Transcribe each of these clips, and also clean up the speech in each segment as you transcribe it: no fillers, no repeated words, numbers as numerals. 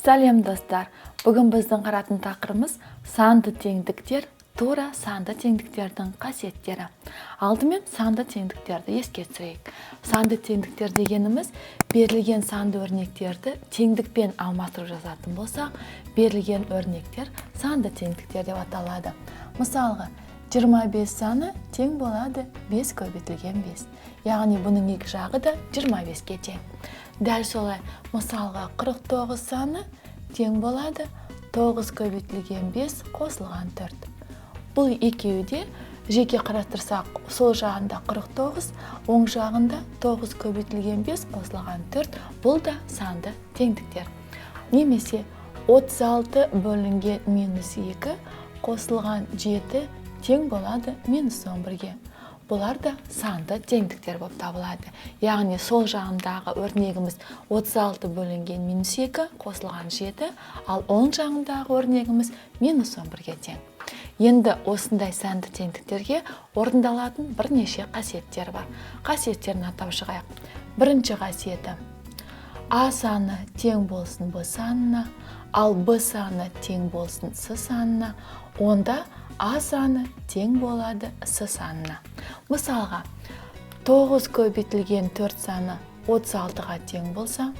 Сәлем, достар! Бүгін біздің қаратын тақырыбымыз: санды теңдіктер, тура санды теңдіктердің қасиеттері. Алдымен санды теңдіктерді еске түсірейік. Санды теңдіктер дегеніміз – берілген санды өрнектерді теңдікпен алмастырып жазатын болсақ, берілген өрнектер санды теңдіктер деп аталады. Мысалға, 25 саны тең болады 5 көбейтілген 5, яғни бұның екі жағы да 25-ке тең. Дәл солай, мысалға, 49 саны тең болады 9 көбейтілген 5 қосылған 4. Бұл екеуі де жеке қарастырсақ, сол жағында 49, оң жағында 9 көбейтілген 5 қосылған 4, бұл да санды теңдіктер. Немесе 36 бөлінген минус 2 қосылған 7 тең болады минус 11-ге. Бұлар да санды теңдіктер болып табылады. Яғни сол жағындағы өрнегіміз 36 бөлінген минус 2 қосылған 7, ал оң жағындағы өрнегіміз минус 11-ге тең. Енді осындай санды теңдіктерге орындалатын бірнеше қасиеттер бар. Қасиеттерін атап шығайық. Бірінші қасиеті: А саны тең болсын Б санына, ал Б саны тең болсын С санына, онда А саны тең болады С санына. Мысалға, 9 көбейтілген 4 саны 36-ға тең болса,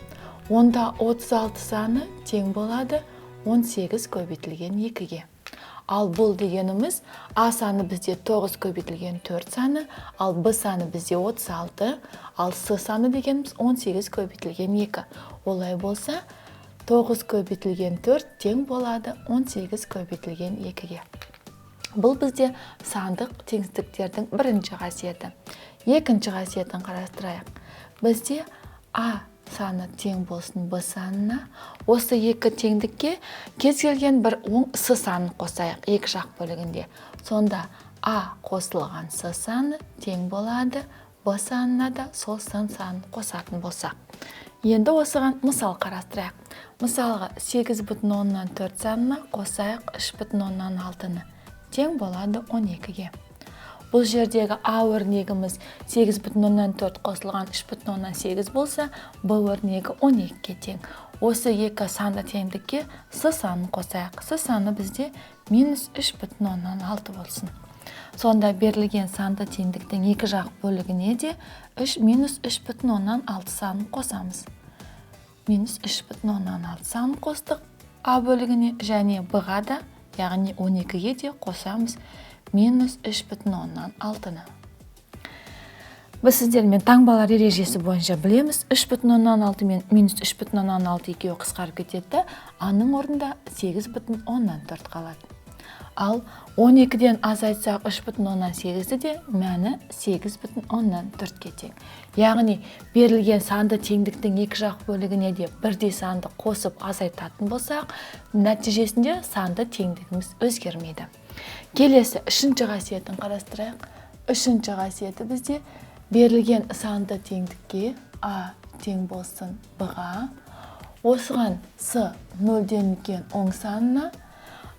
онда 36 саны тең болады 18 көбейтілген 2-ге. Ал бұл дегеніміз: А саны бізде 9 көбейтілген 4 саны, ал Б саны бізде 36, ал С саны дегеніміз 18 көбейтілген 2. Олай болса, 9 көбейтілген 4 тең болады 18 көбейтілген 2-ге. Бұл бізде сандық теңсіздіктердің бірінші қасиеті. Екінші қасиетін қарастырайық. Бізде А саны тең болсын Б санына. Осы екі теңдікке кез келген бір оң С санын қосайық екі жақ бөлігінде. Сонда А қосылған С саны тең болады Б санына да сол С санын қосатын болсақ. Енді осыған мысал қарастырайық. Мысалға, 8,4 санына қосайық 3,6-ны, тең болады 12-ге. Бұл жердегі А өрнегіміз 8,4 қосылған 3,8 болса, Б өрнегі 12-ге тең. Осы екі санды теңдікке С санын қосайық. С саны бізде минус 3,6 болсын. Сонда берілген санды теңдіктің екі жақ бөлігіне де 3 минус 3,6 санын қосамыз. Минус 3,6 санын қостық А бөлігіне және Б-ға да, яғни 12-ге де қосамыз минус 3,6-ны. Біз сіздермен таңбалар ережесі бойынша білеміз, 3,6 мен минус 3,6 екеуі қысқарып кетеді, аның орнында 8,4 қалады. Ал 12-ден азайтсақ 3,8-ді де, мәні 8,4-ке тең. Яғни берілген санды теңдіктің екі жақ бөлігіне де бірдей санды қосып азайтатын болсақ, нәтижесінде санды теңдігіміз өзгермейді. Келесі үшінші қасиетін қарастырайық. Үшінші қасиеті: бізде берілген санды теңдікке А тең болсын Б-ға, осыған С нөлден үлкен оң санына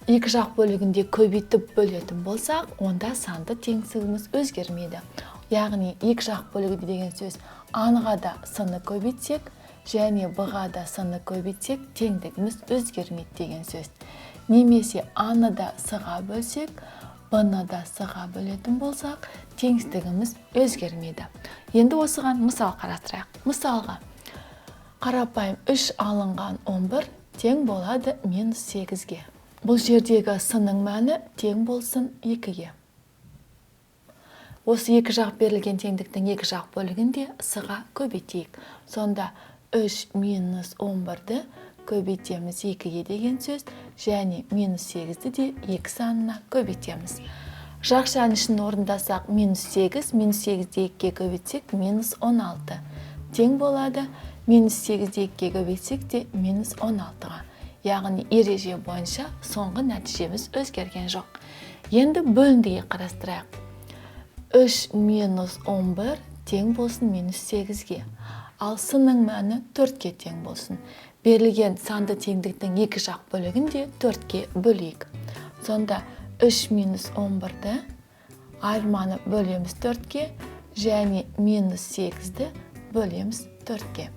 екі жақ бөлігінде көбейтіп бөлетін болсақ, онда санды теңсіздігіміз өзгермейді. Яғни екі жақ бөлігінде деген сөз: А-ға да С-ны көбейтсек және Б-ға да С-ны көбейтсек, теңдігіміз өзгермейді деген сөз. Немесе А-ны да С-ға бөлсек, Б-ны да С-ға бөлетін болсақ, теңсіздігіміз өзгермейді. Енді осыған мысал қарастырайық. Мысалға, қарапайым 3 алынған 11 тең болады минус 8-ге. Бұл жердегі С-ның мәні тең болсын 2-ге. Осы екі жақ берілген теңдіктің екі жақ бөлігінде С-ға көбейтейік. Сонда 3 минус 11-ді көбейтеміз 2-ге деген сөз және минус 8-ді де 2 санына көбейтеміз. Жақшаның ішін орындасақ, минус 8, минус 8-ді 2-ге көбейтсек, минус 16 тең болады минус 8-ді 2-ге көбейтсек те, минус 16-ға. Яғни ереже бойынша соңғы нәтижеміз өзгерген жоқ. Енді бөліндіге қарастырайық. 3 минус 11 тең болсын минус 8-ге, ал С-ның мәні 4-ке тең болсын. Берілген санды теңдіктің екі жақ бөлігін де 4-ке бөлейік. Сонда 3 минус 11-ді айырманы бөлеміз 4-ке және минус 8-ді бөлеміз 4-ке.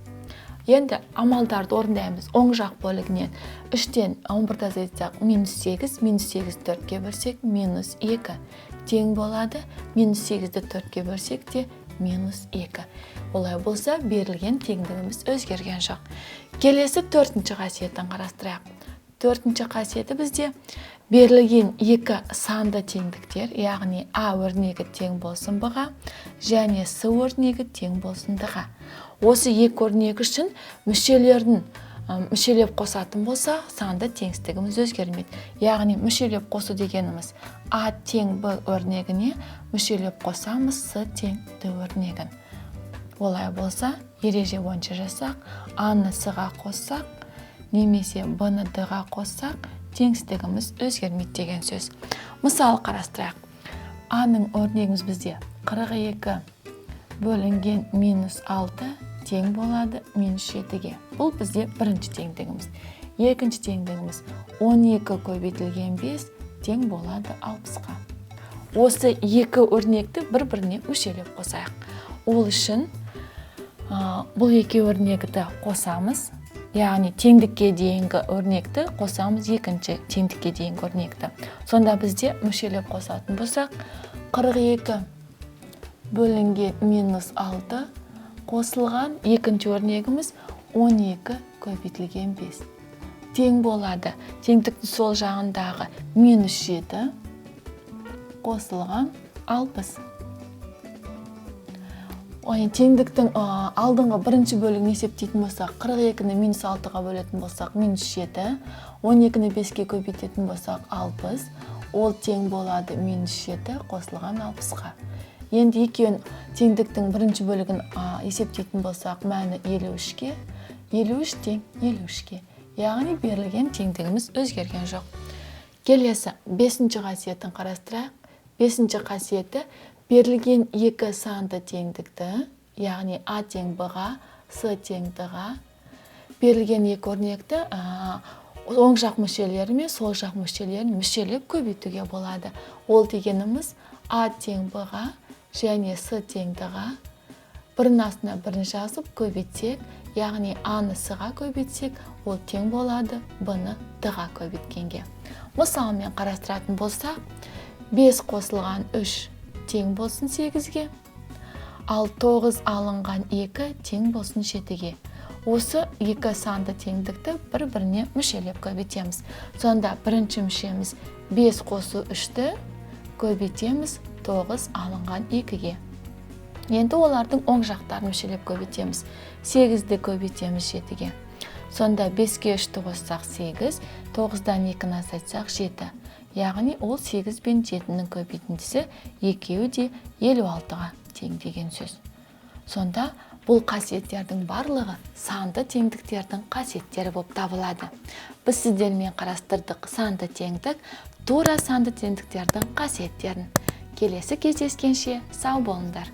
Енді амалдарды орындаймыз. Оң жақ бөлігінен 3-тен 11-ді азайтсақ, минус 8, минус 8 4-ке бөлсек, минус 2 тең болады. Минус 8-ді 4-ке бөлсек те минус 2. Олай болса, берілген теңдігіміз өзгерген жоқ. Келесі төртінші қасиетін қарастырайық. Төртінші қасиеті бізде берілген екі санды теңдіктер, яғни А өрнегі тең болсын Б-ға және С өрнегі тең болсын Д-ға. Осы екі өрнек үшін мүшелерін мүшелеп қосатын болса, санды теңсіздігіміз өзгермейді. Яғни мүшелеп қосу дегеніміз А тең Б өрнегіне мүшелеп қосамыз С тең Д өрнегін. Олай болса, ереже бойынша жасақ, А-ны С-ға қоссақ, немесе Б-ны Д-ға қоссақ, теңсіздігіміз өзгермейді деген сөз. Мысал қарастырайық. А-ның өрнегіміз бізде 42 бөлінген минус 6 тең болады минус 7-ге. Бұл бізде бірінші теңдігіміз. Екінші теңдігіміз 12 көбейтілген 5 тең болады 60-қа. Осы екі өрнекті бір-біріне мүшелеп қосайық. Ол үшін бұл екі өрнекті қосамыз. Яғни теңдікке дейінгі өрнекті қосамыз екінші теңдікке дейінгі өрнекті. Сонда бізде мүшелеп қосатын болсақ, 42 бөлінген минус 6 қосылған екінші өрнегіміз 12 көбейтілген 5 тең болады. Теңдіктің сол жағындағы минус 7 қосылған 60. Теңдіктің алдыңғы бірінші бөлігін есептейтін болсақ, 42-ні минус 6-ға бөлетін болсақ, минус 7, 12-ні 5-ке көбейтетін болсақ, 60, ол тең болады минус 7 қосылған 60-қа. Енді екеуін теңдіктің бірінші бөлігін есептейтін болсақ, мәні 53-ке, 53 тең 53-ке. Яғни берілген теңдігіміз өзгерген жоқ. Келесі бесінші қасиетін қарастырайық. Бесінші қасиеті берілген екі санды теңдікті, яғни А тең Б-ға, С тең Д-ға, берілген екі өрнекті оң жақ мүшелері мен сол жақ мүшелерін мүшелеп көбейтуге болады. Ол дегеніміз А тең Б-ға және С тең Д-ға бірінің астына бірін жазып көбейтсек, яғни А-ны С-ға көбейтсек, ол тең болады Б-ны Д-ға көбейткенге. Мысалмен қарастыратын болсақ, 5 қосылған 3 тең болсын 8-ге, ал 9 алынған 2 тең болсын 7-ге. Осы екі санды теңдікті бір-біріне мүшелеп көбейтеміз. Сонда бірінші мүшеміз 5 қосу 3-ті көбейтеміз 9 алынған 2-ге. Енді олардың оң жақтарын мүшелеп көбейтеміз. 8-ді көбейтеміз 7-ге. Сонда 5-ке 3-ті қоссақ 8, 9-дан 2-ні азайтсақ 7. Яғни ол 8 бен 7-нің көбейтіндісі екеуі де 56-ға тең деген сөз. Сонда бұл қасиеттердің барлығы санды теңдіктердің қасиеттері болып табылады. Біз сіздермен қарастырдық санды теңдік, тура санды теңдіктердің қасиеттерін. Келесі кездескенше сау болыңдар.